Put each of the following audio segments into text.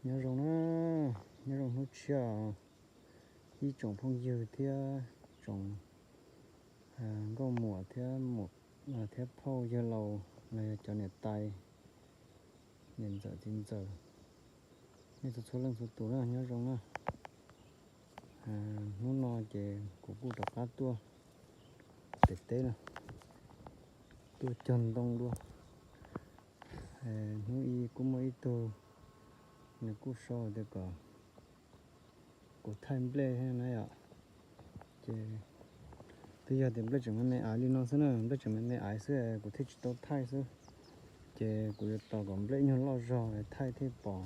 Nyob zoo na, nyob zoo hnub tshiab, ib tsoom phooj ywg thiab tsoom nkauj muam thiab, thiab phauj yawg laus los yog cov niam tais, niam ntxawm txiv ntxawm, nej txhua txhua leej txhua tus na, nyob zoo na. Hnub no ces kuv kuj rov qab tuaj pem teb na, tuaj cog ntoo dua. Hnub ib kuj muaj ib tug nws kuj sau tias kom kuv thaij nplej thiab na yom. Ces twb yog tias nplej tseem me me aiv li no xwb na, nplej tseem me me aiv xwb kuv thiaj tsis tau thaij xwb. Ces kuv yuav tos kom nplej nyuag loj zog thaij thiaj pom,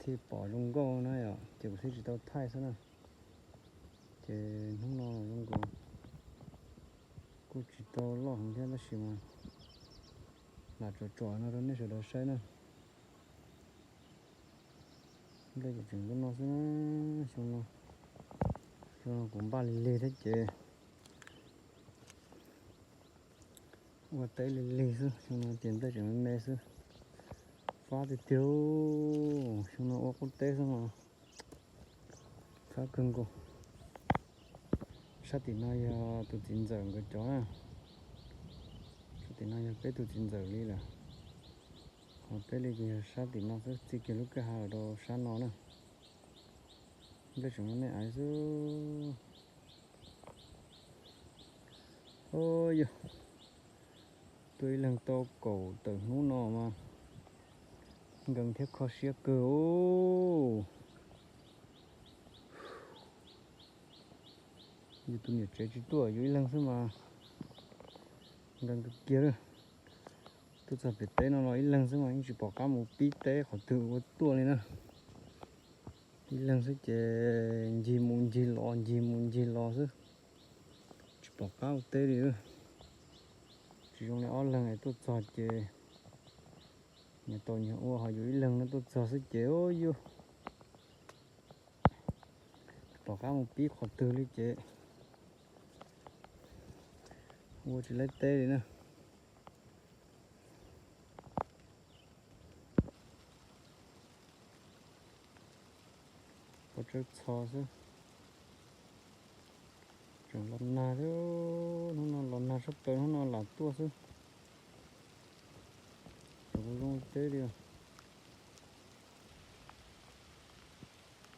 thiaj pom zoo nkauj na yom, ces kuv thiaj tsis tau thaij xwb na. Ces hnub no zoo nkaus kuj tsis tau loj heev thiab tab sis mas lam tsom tsom no rau nej sawv daws saib na. Nplej ces tseem nkaus no xwb na, xyoo no, xyoo no kuv npaj lig lig thiab ces ua teb lig lig xwb, xyoo no ces nplej tseem me me xwb. Fab tiag tiag, xyoo no ua qub teb xwb mas fab kawg nkaus. Sab tim no yog tus txiv ntxawm nkawd cov na, sab tim no yog peb tus txiv ntxawm li lawm. Ho peb li ces yog sab tim no xwb, txij kiag lub kwj ha los rau sab no na. Nplej tseem me me aiv xwb. Yog tuaj ib leeg tau kaum tawm hnub no mas nkees thiab kho siab kawg os. Yus tus niam tsev tsis tuaj, yus ib leeg xwb mas nkees kawg kiag lawm. Tuaj txog pem teb no los ib leeg xwb mas yeej tsis pom qab mus pib teb qhov twg ua tuaj li na. Ib leeg xwb ces ncig mus ncig los ncig mus ncig los xwb, tsis pom qab ua teb li. Tsis zoo li ob leeg es tuaj txog ces nyias tau nyias ua, ho yus ib leeg no tuaj txog xwb ces yus tsis pom qab mus pib qhov twg li ces ua tsis laib teb li na. Pob tsawb txho xwb. Tseem los nag thiab, hnub no los nag tshaj plaws, hnub no lam tuaj xwb. Tseem kuv zoo teb li.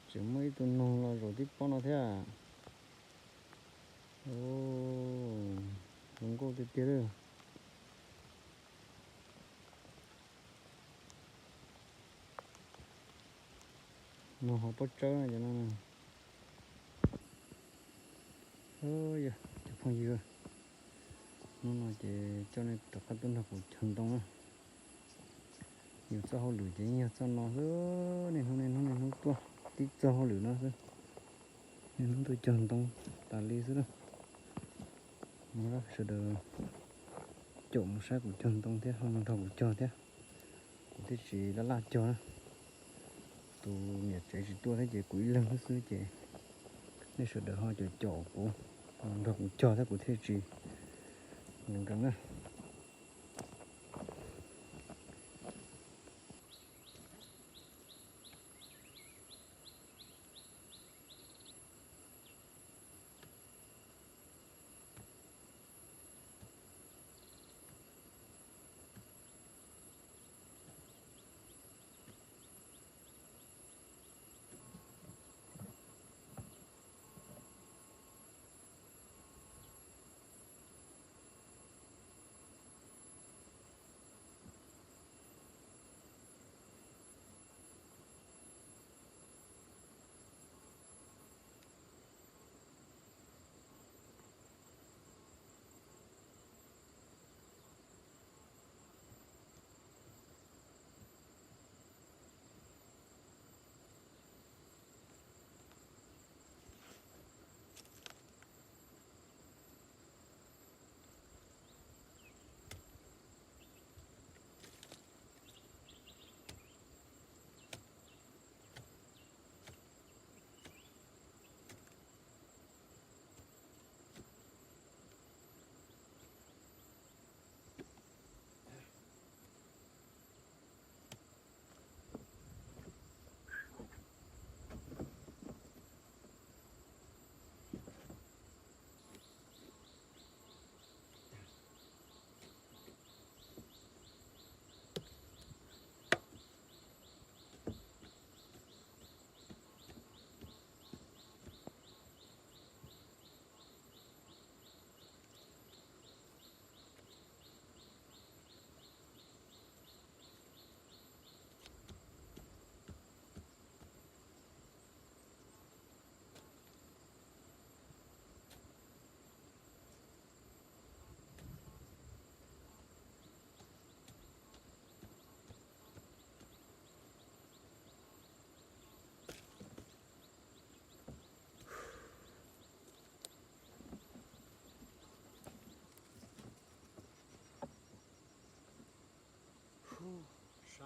Tseem muaj ib tug noog los zaum tib pob no thiab. Zoo nkauj tiag tiag li. Noog hauv pob tsawb no cov no. Yog cov phooj ywg, hnub no ces coj nej rov qab tuaj nrog kuv cog ntoo na. Yus txoj hauj lwm ces yeej yog txoj no xwb, niaj hnub niaj hnub niaj hnub tuaj tib txoj hauj lwm no xwb. Niaj hnub tuaj cog ntoo tas li xwb na. Sawv daws caum mus saib kuv cog ntoo thiab ho mus nrog kuv cog thiab. Kuv thiaj tsis laj laj cog na. Tus niam tsev tsis tuaj thiab ces kuv ib leeg xwb xwb ces nej sawv daws ho caum caum kuv, nrog kuv cog thiab kuv thiaj tsis nkees na.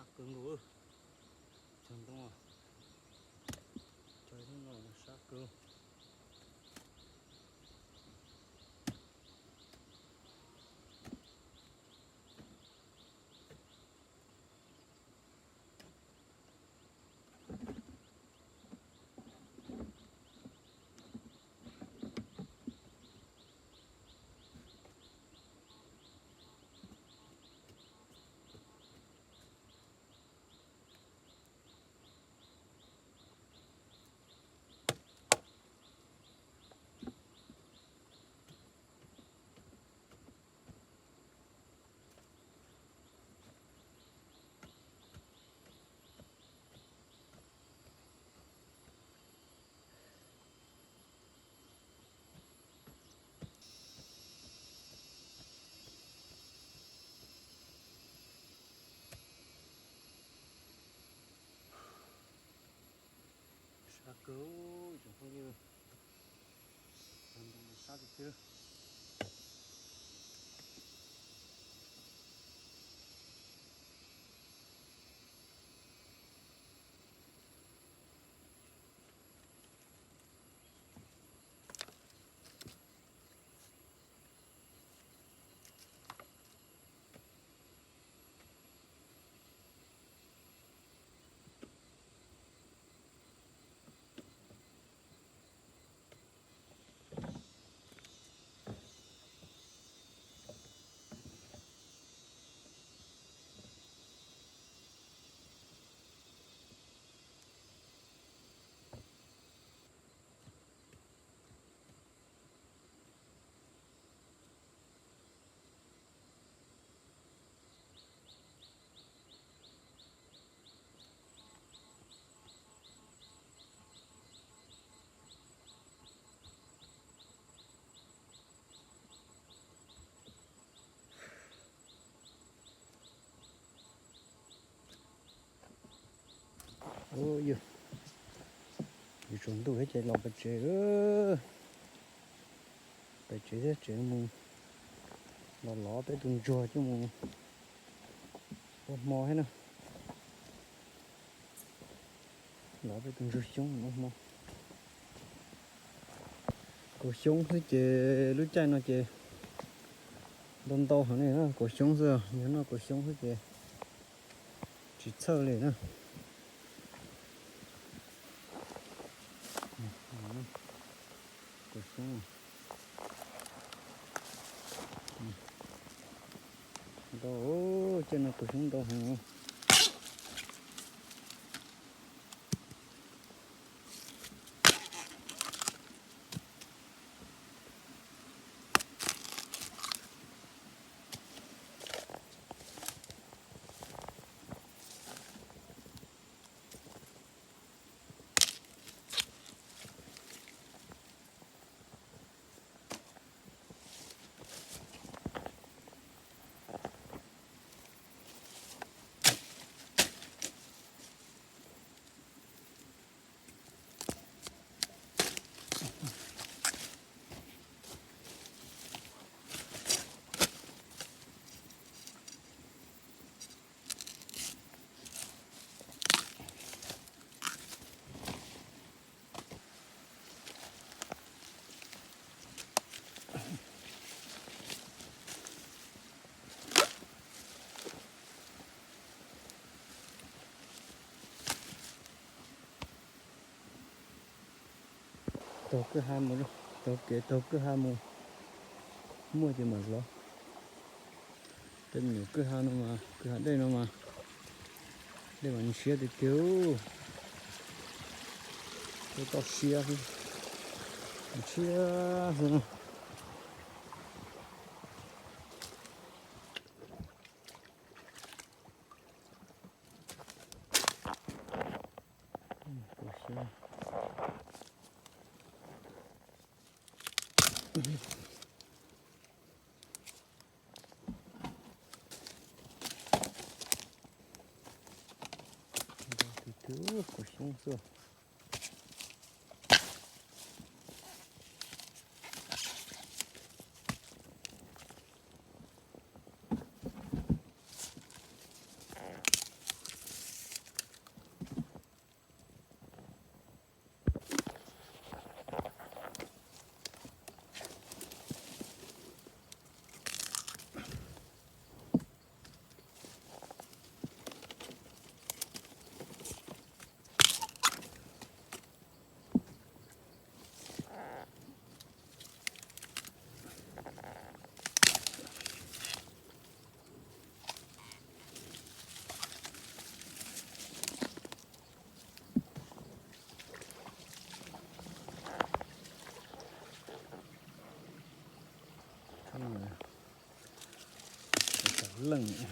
Sab kawg nkaus, cog ntoo, cog ib lub no sab kawg. Sab kawg, tsoom phooj ywg, sab tiag tiag. Ua yog, yuav tsaus ntuj thiab ces los pem tsev, pem tsev thiab tsev mus los lov peb tus ntsuag coj mus ua hmo thiab na. Lov peb tus ntsuag xyoob ua hmo. Kaus xyoob xwb ces lub caij no ces ntau ntau heev li na, kaus xyoob xwb, yog noj kaus xyoob xwb ces tsis txhawj li na. Kaus xyoob ntau, caij no kaus xyoob ntau heev. Taug kwj ha mus, taug kev taug kwj ha mus, muaj ces mam lov. Tej me nyuam kwj ha no mas, kwj ha dej no mas, dej mas ntshiab tiag tiag, dej toj siab xwb, ntshiab xwb na. Tus twg kaus xyoob xwb. leej.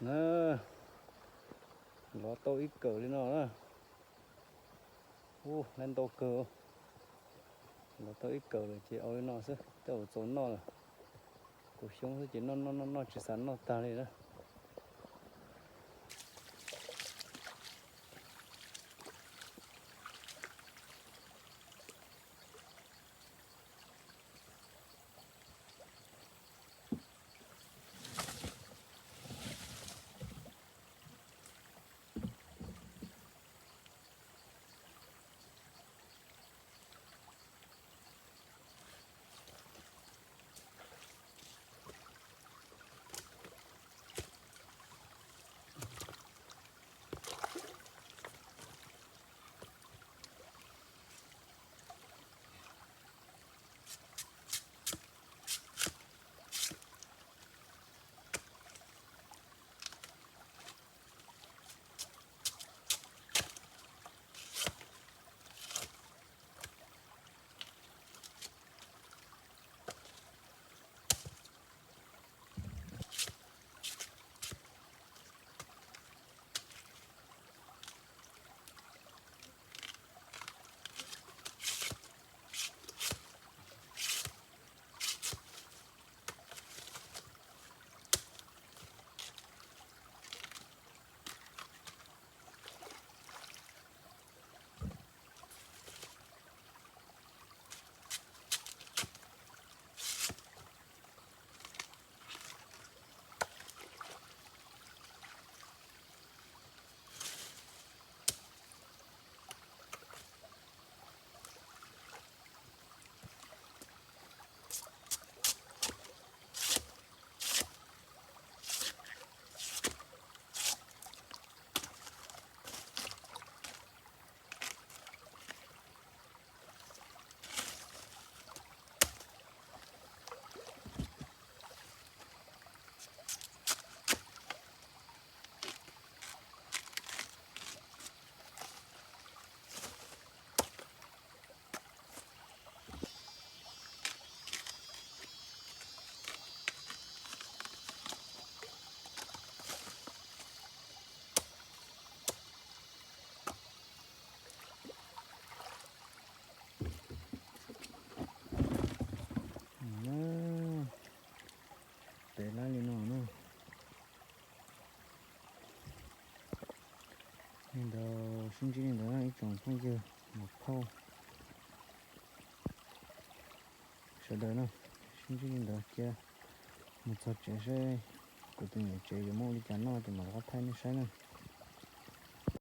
Na, lov tau ib kawm li no na. Ub, lab ntau kawg. Lov tau ib kawm lawm ces ua li no xwb, tej zaum txaus noj lawm. Kuv xyoob xwb ces noj noj noj noj tsis xav noj tag li na. Pem lab li no na. Li ntawd sib ntsib li ntawd ib tsoom phooj ywg mus phauj sawv daws na, sib ntsib li ntawd cia mus txog tsev seb kuv tus niam tsev yuav muab ua li cas noj ces mam rov qab thaij nej saib na.